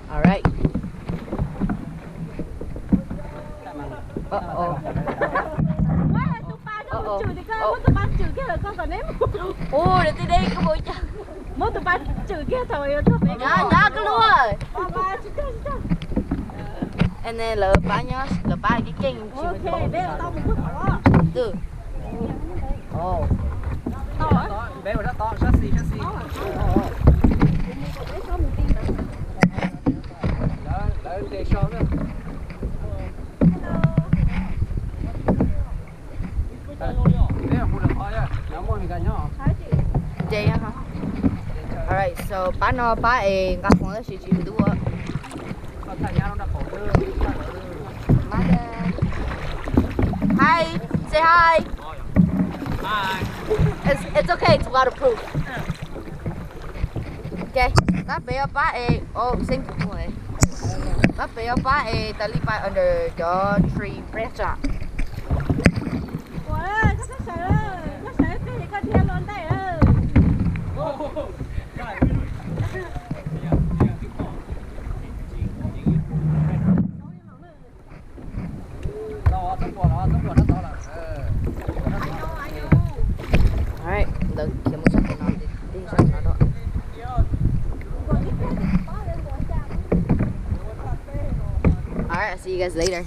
All right. Uh-oh. Ua, lawv tej deb koj puas ua cas? Muab tus pab tswm kiag thaum yuav tuaj pem. Nyob nyob koj lub. And then lawv pab nyob, lawv pab keej keej. Twb. Ov. Ces, all right, so pab no pab es nqa khoom tab sis tsis ua. Hi, say hi. Hi. It's, it's okay to waterproof. Okay, tab pem pab es, oh, same to you. Tab pem pab es tas li pais under cov tree branch. All right, ntawd khiav mus sab tim no, tim sab tim no rau. All right, see you guys later.